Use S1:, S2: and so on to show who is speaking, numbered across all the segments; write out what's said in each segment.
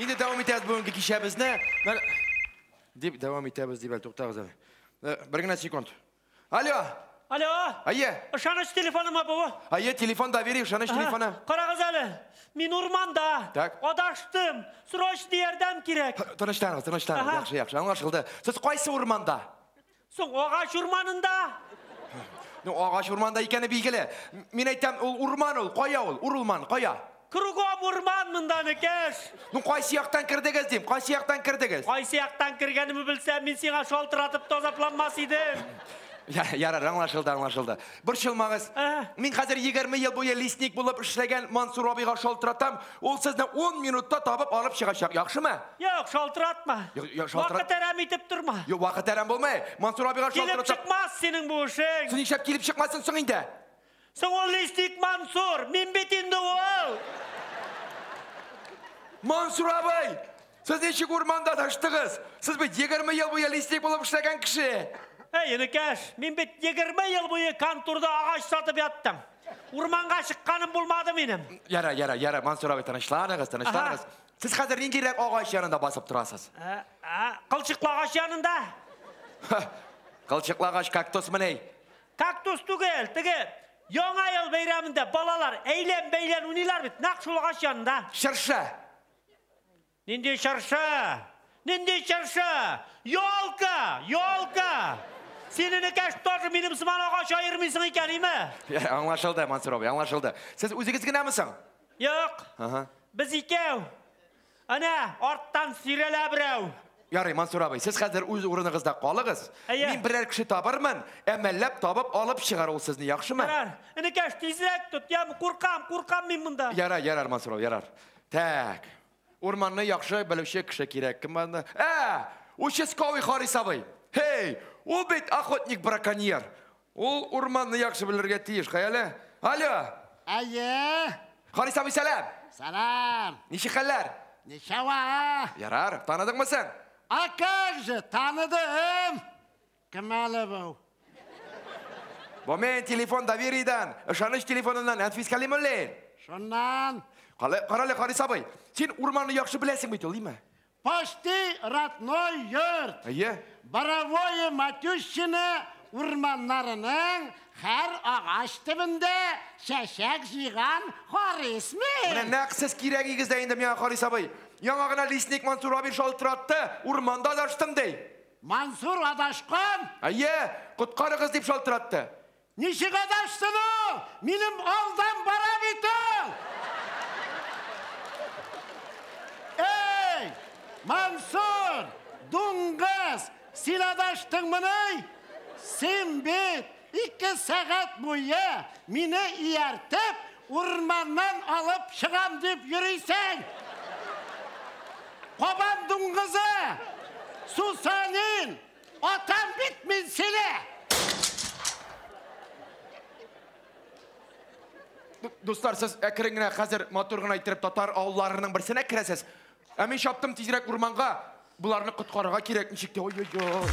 S1: Инде дәвам итәбез бүгенге кичәбезне. Дип дәвам итәбез дип әле, туктагыз әле. Бер генә секунд. Алло.
S2: Алло.
S1: Әйе.
S2: Ышаныч телефонымы бу?
S1: Әйе, телефон доверие, ышаныч телефоны.
S2: Карагыз әле. Мин урманда.
S1: Так.
S2: Адаштым. Срочный ярдәм кирәк.
S1: Тынычланыгыз, тынычланыгыз. Яхшы, яхшы, аңлашылды. Сез кайсы урманда?
S2: Соң агач урманында.
S1: Ну, агач урманда икәне билгеле. Мин әйтәм, ул урман ул, кая ул? Урман, кая?
S2: Кругом урман монда, энекәш.
S1: Ну, кайсы яктан кердегез дим? Кайсы яктан кердегез?
S2: Кайсы яктан кергәнемне белсәм, мин сиңа шалтыратып тазапланмас идем.
S1: Ярар, аңлашылды, аңлашылды. Борчылмагыз. Мин хәзер 20 ел буе лесник булып эшләгән Мансур абыйга шалтыратам. Ул сезне 10 минутта табып алып чыгачак. Яхшымы?
S2: Юк, шалтыратма. Вакыт әрәм итеп торма.
S1: Юк, вакыт әрәм булмый. Мансур абыйга шалтыратам.
S2: Килеп чыкмас синең бу эшең.
S1: Син нишләп килеп чыкмасын соң инде?
S2: Соң ул лесник Мансур, мин бит инде ул.
S1: Мансур абый, сез ничек урманда адаштыгыз? Сез бит 20 ел буе лесник булып эшләгән кеше.
S2: Эй, энекәш, мин бит 20 ел буе конторда агач сатып яттым. Урманга чыкканым булмады минем.
S1: Яра, яра, яра, Мансур абый, тынычланыгыз, тынычланыгыз. Сез хәзер ниндирәк агач янында басып торасыз?
S2: Кылчыклы агач янында.
S1: Кылчыклы агач кактус мени?
S2: Кактус түгел, теге Яңа ел бәйрәмендә балалар әйлән-бәйлән уйныйлар бит, нәкъ шул агач янында.
S1: Чыршы.
S2: Нинди чыршы? Нинди чыршы? Елка, елка. Син, энекәш, тоже минем сыман агач аермыйсың икән, име?
S1: Аңлашылды, Мансур абый, аңлашылды. Сез үзегез генәме соң?
S2: Юк. Без икәү. Әнә, арттан сөйрәлә берәү.
S1: Ярый, Мансур абый, сез хәзер үз урыныгызда калыгыз. Мин берәр кеше табырмын, әмәлләп табып алып чыгар ул сезне, яхшымы?
S2: Ярар. Энекәш, тизрәк тот, я куркам, куркам мин монда.
S1: Ярар, ярар, Мансур абый, ярар. Так. Урманны яхшы белүче кеше кирәк. Кем анда? Участковый Харис абый. Хей, ул бит охотник-браконьер. Ул урманны яхшы белергә тиеш. Кая әле? Алло.
S3: Әйе.
S1: Харис абый, сәлам.
S3: Сәлам.
S1: Ничек хәлләр?
S3: Ничава.
S1: Ярар, таныдыңмы син?
S3: А как же, таныдым. Кем әле бу?
S1: Бу мен телефон довериедән, ышаныч телефоныннан Әнфис Калимуллин.
S3: Шуннан.
S1: Карале, Харис абый, син урманны яхшы беләсең бит ул, димме?
S3: Почти родной йорт.
S1: Әйе.
S3: Боровое Матющино урманнарының һәр агач төбендә чәчәк җыйган Харис мин.
S1: Менә нәкъ сез кирәгегез дә инде миңа, Харис абый. Яңа гына лесник Мансур абый шалтыратты, урманда адаштым ди.
S3: Мансур адашкан?
S1: Әйе, коткарыгыз дип шалтыратты.
S3: Ничек адаштын ул? Минем алдан бара бит ул. Эй, Мансур, дуңгыз, син адаштыңмыни? Син бит 2 сәгать буе мине ияртеп, урманнан алып чыгам дип йөрисең. Кабан дуңгызы, Сусанин, атам бит мин сине.
S1: Дуслар, сез әкрен генә хәзер матур гына иттереп татар авылларының берсенә керәсез. Ә мин чаптым тизрәк урманга. Буларны коткарырга кирәк ничек тә. Ой-ой-ой.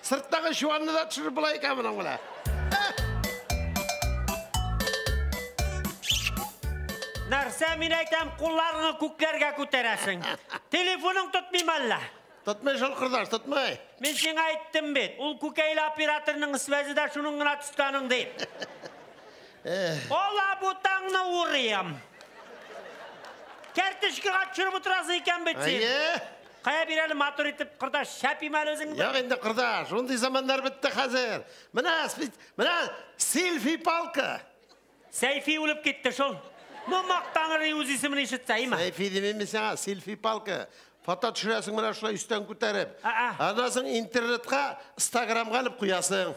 S3: Сырттагы чуанны да төшереп була икән моның белән.
S2: Нәрсә мин әйтәм, кулларыңны күкләргә күтәрәсең. Телефоның тотмыйм әллә?
S3: Тотмый шул, кордаш, тотмый.
S2: Мин сиңа әйттем бит, ул күкәйле операторның связе дә шуның гына төскәнең дип. Ола бутаңны урыйм. Кәртечкега төшереп утырасың икән бит син.
S3: Әйе.
S2: Кая бир әле матур итеп, кордаш, шәпим әле үзеңне.
S3: Юк инде, кордаш, шундый заманнар бетте хәзер. Менә селфи-палка.
S2: Сәйфи үлеп китте шул. Ну, мактаныр үз исемен ишетсә, име?
S3: Сәйфи димим мин сиңа, селфи-палка. Фото төшерәсең менә шулай өстән күтәреп. Аннан соң интернетка, Инстаграмга алып куясың.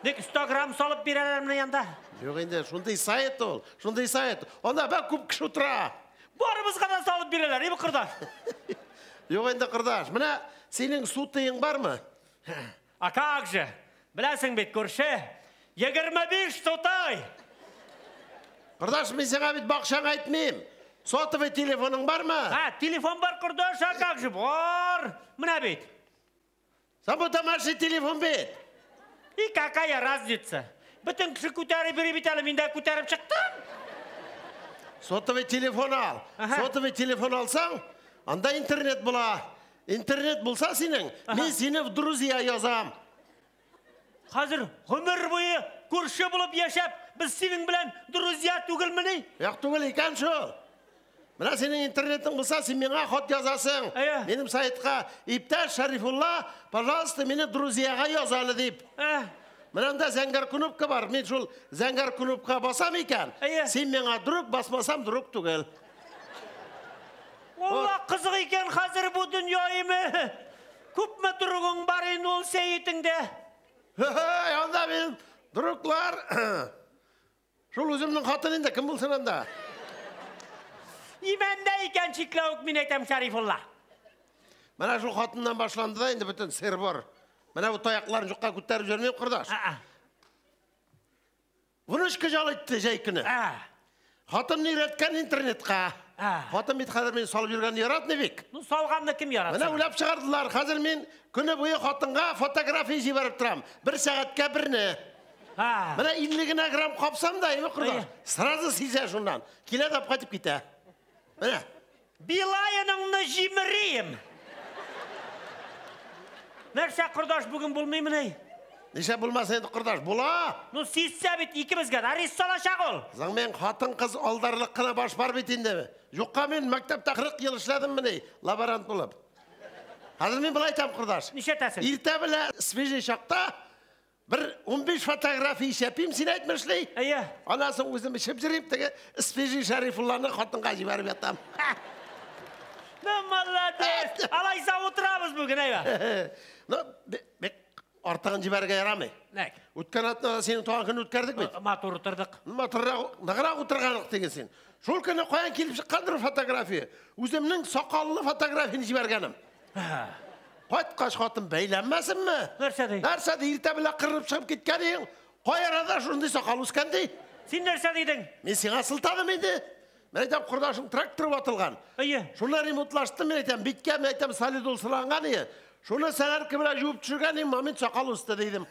S2: Ник Инстаграм салып бирәләр менә янда?
S3: Юк инде, шундый сайт ул, шундый сайт. Анда бик күп кеше утыра.
S2: Барыбызга да салып бирәләр, име, кордаш?
S3: Юк инде, кордаш, менә синең сутыең бармы?
S2: А как же? Беләсең бит, күрше, 25 сутай.
S3: Кордаш, мин сиңа бит бакчаңа әйтмим. Сотовый телефоның бармы?
S2: А, телефон бар, кордаш, а как же, бар. Менә бит.
S3: Син бу домашний телефон бит.
S2: И какая разница? Бөтен кеше күтәреп йөри бит әле, мин дә күтәреп чыктым.
S3: Сотовый телефон ал. Сотовый телефон алсаң, анда интернет була. Интернет булса синең, мин сине в друзья язам.
S2: Хәзер гомер буе күрше булып яшәп, без синең белән друзья түгелмени?
S3: Юк түгел икән шул. Менә синең интернетың булса, син миңа хат язасың. Минем сайтка иптәш Шәрифулла, пожалуйста, мине друзьяга яз әле дип. Менә анда зәңгәр кнопка бар. Мин шул зәңгәр кнопка басам икән. Син миңа друг, басмасам друг түгел.
S2: Алла кызык икән хәзер бу дөнья име. Күпме другың бар инде ул сәетеңдә?
S3: Һей, анда мин друглар. Шул үземнең хатын инде, кем булсын анда?
S2: Имәндә икән чикләвек, мин әйтәм, Шәрифулла.
S3: Менә шул хатыннан башланды да инде бөтен сыр бар. Менә бу таякларын юкка күтәреп йөрмим, кордаш. Внучка жал итте җәй көне. Хатынны өйрәткән интернетка. Хатын бит хәзер мин салып йөргәнне яратмый бик.
S2: Ну, салганны кем яратсын?
S3: Менә уйлап чыгардылар. Хәзер мин көне буе хатынга фотография җибәреп торам. Бер сәгатькә берне. Менә 50 генә грамм капсам да, әйме, кордаш, сразу сизә шуннан. Килә дә кайтып китә. Менә.
S2: Билайыныңны җимерим. Нәрсә, кордаш, бүген булмыймыни?
S3: Ничә булмаса инде, кордаш, була.
S2: Ну, сизсә бит икебезгә дә арест салачак ул.
S3: Соң мен хатын-кыз алдарлык кына баш бар бит инде. Юкка мин мәктәптә 40 ел эшләдем мени, лаборант булып. Хәзер мин болай әйтәм, кордаш.
S2: Нишләтәсең?
S3: Иртә белән свежий чакта бер 15 фотография эшләпим, син әйтмешли.
S2: Әйе.
S3: Аннан соң үзем эчеп йөрим, теге свежий Шәрифулланы хатынга җибәреп ятам.
S2: Ну, молодец! Алайса утырабыз бүген, әйбә.
S3: Ну, бик артыгын җибәрергә ярамый.
S2: Нәк.
S3: Үткән атнада синең туган көнне үткәрдек бит.
S2: Матур утырдык.
S3: Матуррак, ныграк утырганлык диген син. Шул көнне каян килеп чыккандыр фотография? Үземнең сакаллы фотографияне җибәргәнем. Кайткач хатын бәйләнмәсенме?
S2: Нәрсә ди?
S3: Нәрсә ди? Иртә белән кырып чыгып киткән идең. Кай арада шундый сакал үскән ди?
S2: Син нәрсә дидең?
S3: Мин сиңа сылтадым инде. Мен әйтәм, кордашым трактор ватылган.
S2: Әйе.
S3: Шуны ремонтлаштым, мен әйтәм, биткә, мен әйтәм, солидол сыланган иде. Шуны сәләрке белән жуып төшергән идем, момент сакал үсте дидем.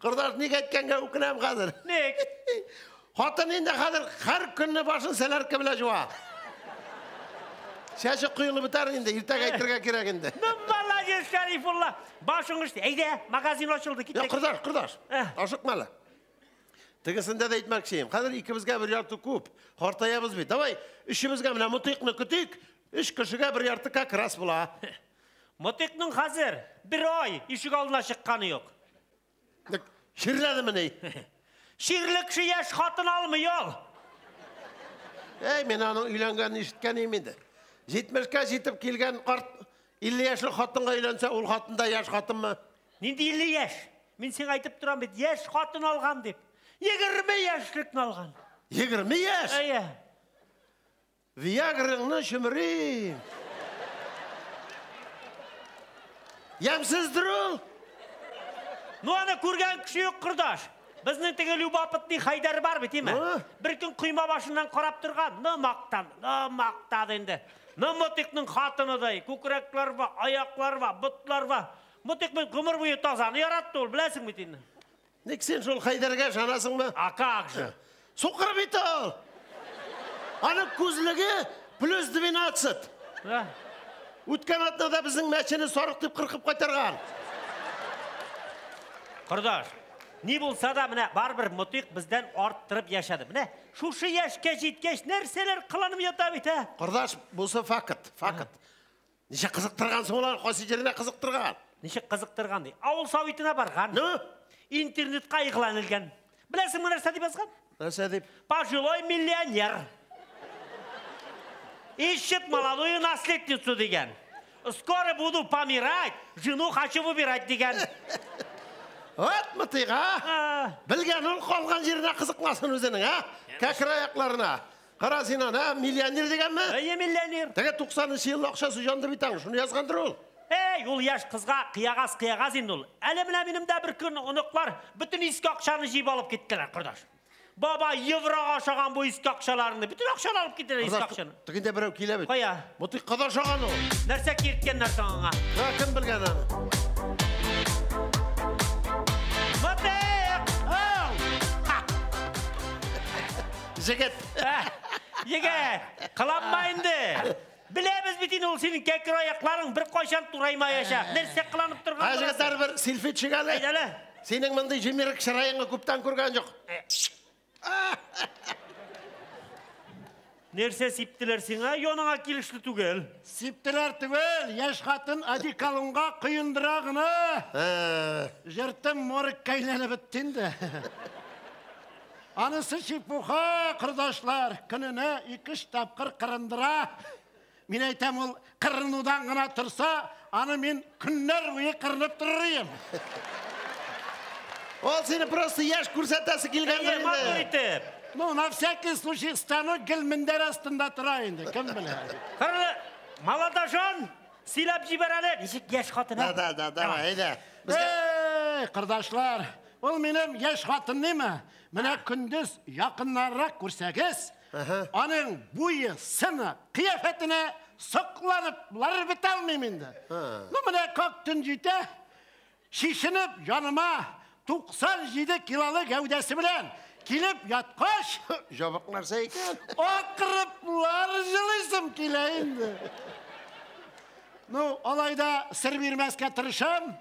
S3: Кордаш, ник әйткәнгә үкенәм хәзер.
S2: Ник?
S3: Хатын инде хәзер һәр көнне башын сәләрке белән жуа. Чәче коелып бетәр инде, иртәгә әйтергә кирәк инде.
S2: Ну, молодец, Шәрифулла. Башың эшли. Әйдә, магазин ачылды, киттек.
S3: Юк, кордаш, кордаш. Ашыкма әле. Тегесендә дә әйтмәкче идем. Хәзер икебезгә бер ярты күп. Картаябыз бит. Давай, өчебезгә менә Мотыйкны көтик. Өч кешегә бер ярты как раз була.
S2: Мотыйкның хәзер бер ай ишек алдына чыкканы юк.
S3: Чирләдемени?
S2: Чирле кеше яшь хатын алмый ул.
S3: Әй, мин аның өйләнгәнен ишеткән идем инде. 70-кә җитеп килгән карт 50 яшьлек хатынга өйләнсә, ул хатын да яшь хатынмы?
S2: Нинди 50 яшь? Мин сиңа әйтеп торам бит, яшь хатын алган дип. 20 яшьлекне алган.
S3: 20 яшь?
S2: Әйе.
S3: Виаграңны чөмерим. Ямсыздыр ул.
S2: Ну, аны күргән кеше юк, кордаш. Безнең теге любопытный Хайдар бар бит, име? Бер көн койма башыннан карап торган, ну мактады, ну мактады инде. Ну Мотыйкның хатыныдай, күкрәкләр бар, аяклар бар, ботлар бар. Мотыйк бит гомер буе тазаны яратты ул, беләсең бит инде.
S3: Ник син шул Хайдарга ышанасыңмы?
S2: А как же?
S3: Сукыр бит ул. Аның күзлеге плюс 12. Үткән атнада безнең мәчене сарык дип кыркып кайтарган.
S2: Кордаш, ни булса да менә барыбер Мотыйк бездән арттырып яшәде. Менә шушы яшькә җиткәч нәрсәләр кыланып ята бит, ә?
S3: Кордаш, бусы факт, факт. Ничә кызыктырган соң алар, кайсы җиренә кызыктырган?
S2: Ничек кызыктырган ди? Авыл советына барган.
S3: Ну?
S2: Интернетка игълан ителгән. Беләсеңме нәрсә дип язган?
S3: Нәрсә дип?
S2: Пожилой миллионер. Ищет молодую наследницу дигән. Скоро буду помирать, жену хочу выбирать дигән.
S3: Вот Мотыйк, а? Белгән ул калган җиренә кызыкмасын үзенең, а? Кәкре аякларына. Кара син аны, а? Миллионер дигәнме?
S2: Әйе, миллионер.
S3: Теге 90 ел акчасы җанды бит аның, шуны язгандыр ул.
S2: Эй, ул яшь кызга кыягаз кыягаз инде ул. Әле менә минем дә бер көн оныклар бөтен иске акчаны җыеп алып киттеләр, кордаш. Баба еврога ашаган бу иске акчаларны. Бөтен акчаны алып китәләр иске акчаны.
S3: Тегендә берәү килә бит.
S2: Кая?
S3: Мотыйкка да ашаган ул.
S2: Нәрсә кирткәннәр соң аңа?
S3: Ха, кем белгән аны?
S2: Мотыйк!
S3: Ау! Җегет.
S2: Егет, кыланма инде. Беләбез бит инде ул синең кәкре аякларың бер кайчан тураймаячак. Нәрсә кыланып торган?
S3: Ха, җегетләр, бер селфи төшик әле.
S2: Әйдә әле.
S3: Синең мондый җимерек чыраеңны күптән күргән юк.
S2: Нәрсә сиптеләр сиңа? Яныңа килешле түгел.
S4: Сиптеләр түгел, яшь хатын одеколонга коендыра гына. Җыртым моргка әйләнеп бетте инде. Анысы чепуха, кордашлар, көненә 2-3 тапкыр кырындыра. Мин әйтәм, ул кырынудан гына торса, аны мин көннәр буе кырынып торыр идем.
S3: Ул сине просто яшь күрсәтәсе килгәндер инде.
S2: Матур итеп.
S4: Ну, на всякий случай станок гел мендәр астында тора инде, кем белә.
S2: Кыры, молодожон, сөйләп җибәр әле. Ничек яшь хатын?
S3: Да, да, да, давай, әйдә.
S4: Эй, кордашлар, ул минем яшь хатын ниме? Менә көндез якыннаррак күрсәгез, аның буе, сыны, кыяфәтенә сокланып барып бетә алмыйм инде. Ну, менә как төн җитә, шешенеп яныма 97 килолы гәүдәсе белән килеп яткач,
S3: Жабык нәрсә икән?
S4: Акырыплар җылыйсым килә инде. Ну, алай да сер бирмәскә тырышам.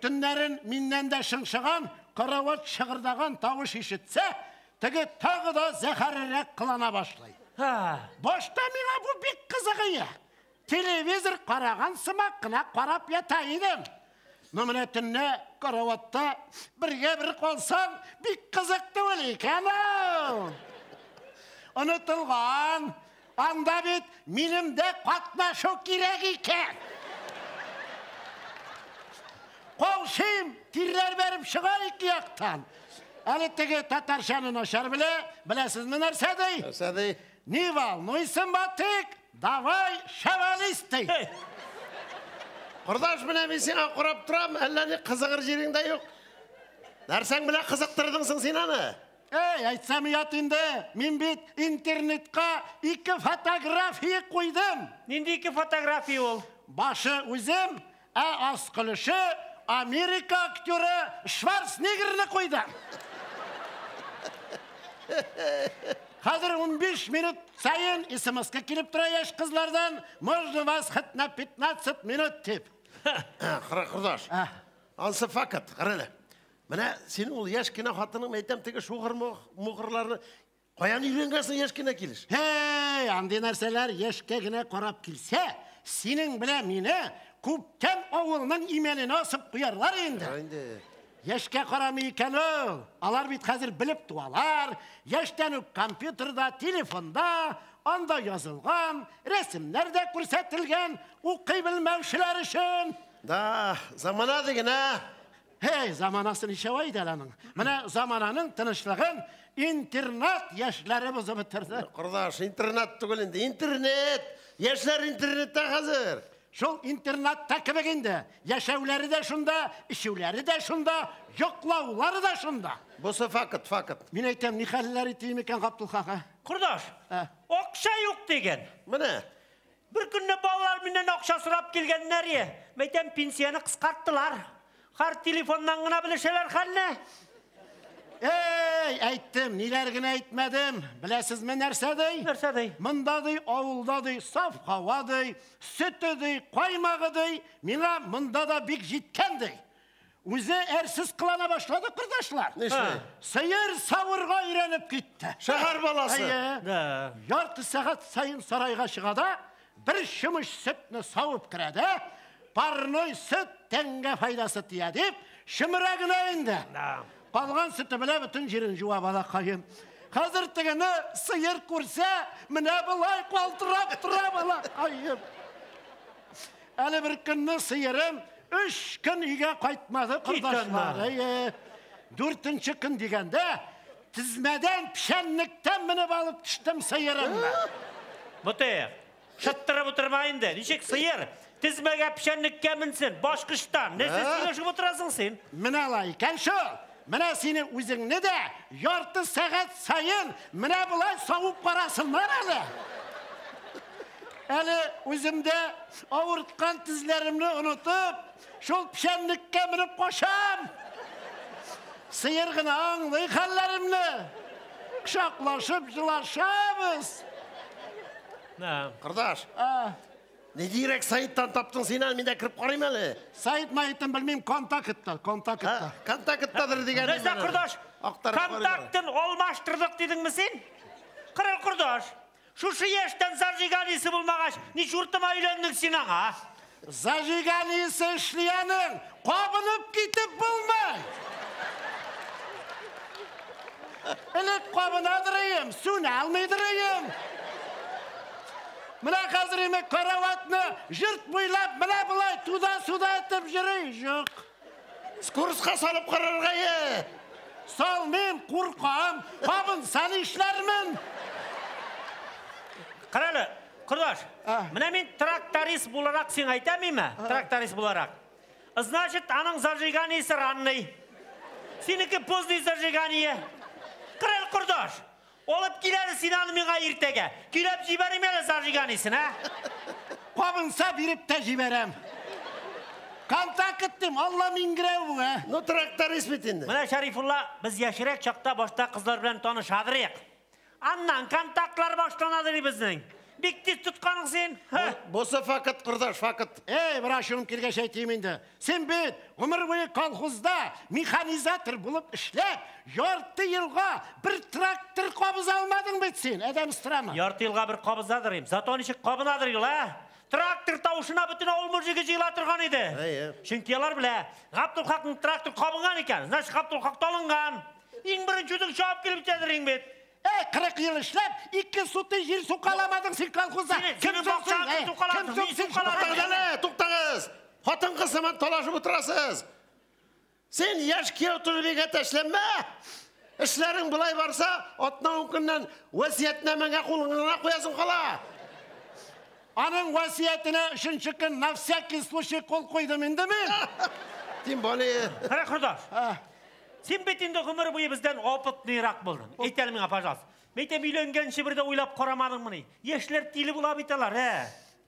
S4: Төннәрен миннән дә шыңшыган, карават шыгырдаган тавыш ишетсә, теге тагы да зәһәррәк кылана башлый. Башта миңа бу бик кызык иде. Телевизор караган сымак кына карап ята идем. Ну, менә төнлә караватта бергә бер калсаң, бик кызык түгел икән ул. Онытылган. Анда бит минем дә катнашу кирәк икән. Каушыйм, тирләр бәреп чыга ике яктан. Әле теге татарчаны начар белә, беләсезме нәрсә ди?
S3: Нәрсә ди?
S4: Не волнуйся, Батык, давай шевелись ди.
S3: Кордаш, менә мин сиңа карап торам, әллә ни кызыгыр җирең дә юк. Нәрсәң белән кызыктырдың соң син аны?
S4: Эй, әйтсәм ят инде, мин бит интернетка 2 фотография куйдым.
S2: Нинди 2 фотография ул?
S4: Башы үзем, ә аскы өлеше Америка актеры Шварценеггерны куйдым. Хәзер 15 минут сайын смс-ка килеп тора яшь кызлардан, можно вас хоть на 15 минут дип.
S3: Кордаш, ансы факт, кара әле. Менә син ул яшь кенә хатының, әйтәм, теге шугыр мугырларны каян өйрәнгәнсең яшь кенә килеш?
S4: Һей, андый нәрсәләр яшькә генә карап килсә, синең белән мине күптән авылның имәненә асып куярлар инде. Яшькә карамый икән ул. Алар бит хәзер белеп туалар. Яшьтән үк компьютерда, телефонда, анда язылган, рәсемнәр дә күрсәтелгән, укый белмәүчеләр өчен.
S3: Да, замана диген, ә?
S4: Һей, заманасы ничә иде әле аның? Менә замананың тынычлыгын интернат яшьләре бозып бетерде.
S3: Кордаш, интернат түгел инде, интернет. Яшьләр интернетта хәзер.
S4: Шул интернатта кебек инде. Яшәүләре дә шунда, эчүләре дә шунда, йоклаулары да шунда.
S3: Бусы факт, факт.
S4: Мин әйтәм, ни хәлләр итим икән Габдулхака?
S2: Кордаш, акча юк диген.
S3: Менә.
S2: Бер көнне балалар миннән акча сорап килгәннәр е. Мин әйтәм, пенсияне кыскарттылар. Һәр телефоннан гына белешәләр хәлне.
S4: Эй, әйттем, ниләр генә әйтмәдем. Беләсезме нәрсә ди?
S2: Нәрсә ди?
S4: Монда ди, авылда ди, саф һава ди, сөте ди, каймагы ди. Миңа монда да бик җиткән ди. Үзе әрсез кылана башлады, кордашлар.
S3: Нишләй?
S4: Сыер савырга өйрәнеп китте.
S3: Шәһәр баласы.
S4: Әйе. Ярты сәгать саен сарайга чыга да, бер чүмеч сөтне савып керә дә, парной сөт тәнгә файдасы тия дип, чөмерә генә инде. Калган сөте белән бөтен җирен жуа балакаем. Хәзер тегене сыер күрсә, менә болай калтырап тора балакаем. Әле бер көнне сыерым 3 көн өйгә кайтмады, кордашлар. Әйе. 4нче көн дигәндә, тезмәдән, печәнлектән менеп алып төштем сыерымны.
S2: Мотыйк, шыттырып утырма инде. Ничек сыер? Тезмәгә печәнлеккә менсен, башкычтан. Нәрсә сөйләшеп утырасың син?
S4: Менә алай икән шул. Менә сине үзеңне дә ярты сәгать саен менә болай савып карасыннар әле. Әле үземдә авырткан тезләремне онытып, шул печәнлеккә менеп качам. Сыер гына аңлый хәлләремне. Кочаклашып җылашабыз.
S3: Кордаш, нидирәк сайттан таптың син аны, мин дә кереп карыйм әле.
S4: Сайт майтын белмим, контактта, контактта.
S3: Контакттадыр дигән.
S2: Нәрсә, кордаш? Контактын алмаштырдык дидеңме син? Кырыл, кордаш. Шушы яшьтән зажиганиесе булмагач, ни чуртыма өйләндең син аңа?
S4: Зажиганиесе эшли аның, кабынып китеп булмый. Элек кабынадыр идем, сүнә алмыйдыр идем. Менә хәзер инде караватны жырт буйлап, менә болай туда-сюда итеп йөри. Юк.
S3: Скоростька салып карарга е.
S4: Салмыйм, куркам, кабынса нишләрмен?
S2: Карале, кордаш, менә мин тракторист буларак сиңа әйтәм име? Тракторист буларак. Значит, аның зажиганиесе ранный. Синеке поздний зажигание. Карале, кордаш, алып киләре син аны миңа иртәгә. Көйләп җибәрим әле зажиганиесен, ә?
S4: Кабынса биреп тә җибәрәм. Контакт иттем, Алла миңгерәү бу, ә?
S3: Ну, тракторист бит инде.
S2: Менә Шәрифулла, без яшьрәк чакта башта кызлар белән танышадырык. Аннан контактлар башланадыр безнең. Бик тиз тотканың син.
S3: Бусы факт, кордаш, факт.
S4: Эй, бер ачуым килгәч әйтим инде. Син бит гомер буе колхозда механизатор булып эшләп, ярты елга бер трактор кабыза алмадың бит син, адәм страна.
S2: Ярты елга бер кабызадыр им. Зато ничек кабынадыр ел, ә? Трактор тавышына бөтен авыл мужигы җыела торган иде. Чөнки алар белә, Габдулхакның трактор кабынган икән, значит, Габдулхак талынган. Иң беренче үзең чабып килеп җитәдер иң бит.
S4: Эй, 40 ел эшләп, 2 сутый җир сукаламадың син колхозда. Кем соң син?
S3: Туктагыз әле, туктагыз. Хатын-кыз сыман талашып утырасыз. Син яшь кияү торып әтәчләнмә. Эшләрең болай барса, атна ун көннән васыятьнамәңә кулыңа куясың кала.
S4: Аның васыятенә 3-нче көн на всякий случай кул куйдым инде мин.
S3: Тем более.
S2: Кара, кордаш. Син бит инде гомер буе бездән опытныйрак булдың. Әйт әле миңа, пожалуйста. Мәйтәм өйләнгәнче бер дә уйлап карамадыңмыни? Яшьләр тиле була бит алар, ә?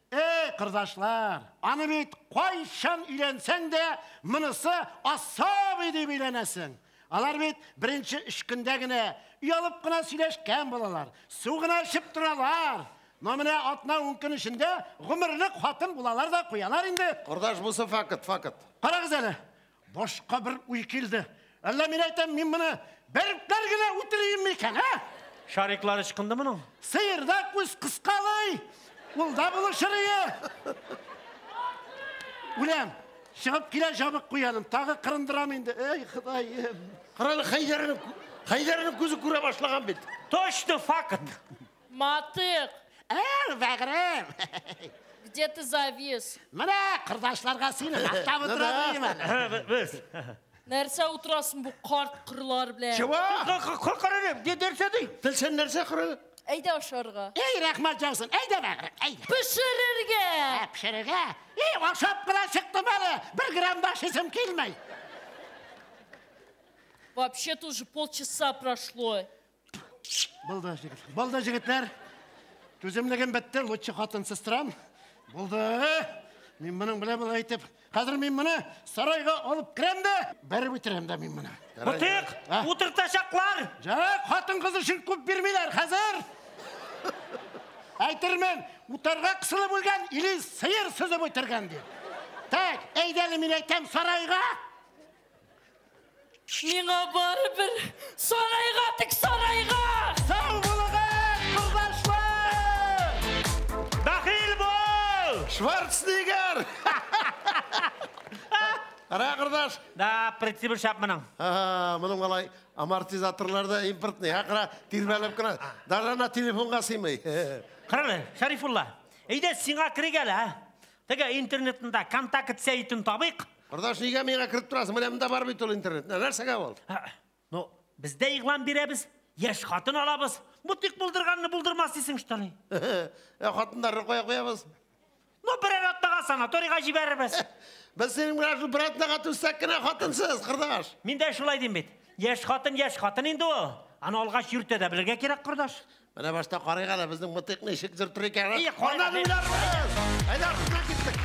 S4: Эй, кордашлар, аны бит кайчан өйләнсәң дә, монысы особый дип өйләнәсең. Алар бит беренче 3 көндә генә оялып кына сөйләшкән булалар, су гына эчеп торалар. Но менә атна 10 көн эчендә гомерлек хатын булалар да куялар инде.
S3: Кордаш, бусы факт, факт.
S4: Карагыз әле, башка бер уй килде. Әллә мин әйтәм, мин моны берпләр генә үтерейем микән, ә?
S2: Шариклар ычкынды моның.
S4: Сыерда күз кыскалый, ул да булышыр ие. Үләм, чыгып килә жабык куяным, тагы кырындырам инде. Эй, Ходаем.
S3: Карале, Хәйдәрнең күзе күрә башлаган бит.
S2: Точно факт.
S5: Матык.
S4: Әр, бәгърем.
S5: Где ты завис?
S4: Менә кордашларга сине мактап утыра дим әле.
S2: Без.
S5: Нәрсә утырасың бу карт кырлар белән?
S3: Чего?
S2: Карарым, нәрсә ди?
S3: Телсен нәрсә кыры?
S5: Әйдә ашарга.
S4: Эй, рәхмәт яусын, әйдә бәгърем, әйдә.
S5: Пешерергә.
S4: Пешерергә. Эй, ашап кына чыктым әле, бер грамм да ашыйсым килмәй.
S5: Вообще-то уже полчаса прошло.
S4: Булды, җегет. Булды, җегетләр. Түземлегем бетте, лучше хатынсыз торам. Булды. Мин моның белән болай итеп, хәзер мин моны сарайга алып керәм дә, бәреп үтерәм дә мин моны.
S2: Мытык, утыртачаклар.
S4: Жак, хатын-кыз өчен күп бирмиләр хәзер. Әйтермен, утарга кысылып үлгән или сыер сызып үтергән дип. Так, әйдә әле мин әйтәм сарайга.
S5: Миңа барыбер сарайга тик сарайга.
S4: Сау булыгыз, кордашлар!
S2: Бәхил бул!
S3: Шварценеггер! Ара, кордаш.
S2: Да, принцибы шәп моның.
S3: Моның алай амортизаторлар да импортный. Кара, тирбәлеп кенә. Даже ана телефонга сыймый.
S2: Карале, Шәрифулла, әйдә сиңа керик әле, ә? Теге интернетында контакт сайтын табыйк.
S3: Кордаш, нигә миңа кереп торасың? Менә монда бар бит ул интернет. Нәрсәгә ул?
S2: Ну, без дә игълан бирәбез, яшь хатын алабыз. Бу тик булдырганны булдырмас дисең, что ли?
S3: Ә хатыннарны кая куябыз?
S2: Ну, берәр атнага санаторийга җибәрербез.
S3: Без синең белән шул бер атнага түзсәк кенә хатынсыз, кордаш.
S2: Мин дә шулай дим бит. Яшь хатын, яшь хатын инде ул. Аны алгач йөртә дә белергә кирәк, кордаш.
S3: Менә башта карыйк әле безнең мытык ничек йөртер икән.
S2: Әйе, карыйк.
S3: Аннан уйларбыз. Әйдә, артыннан киттек.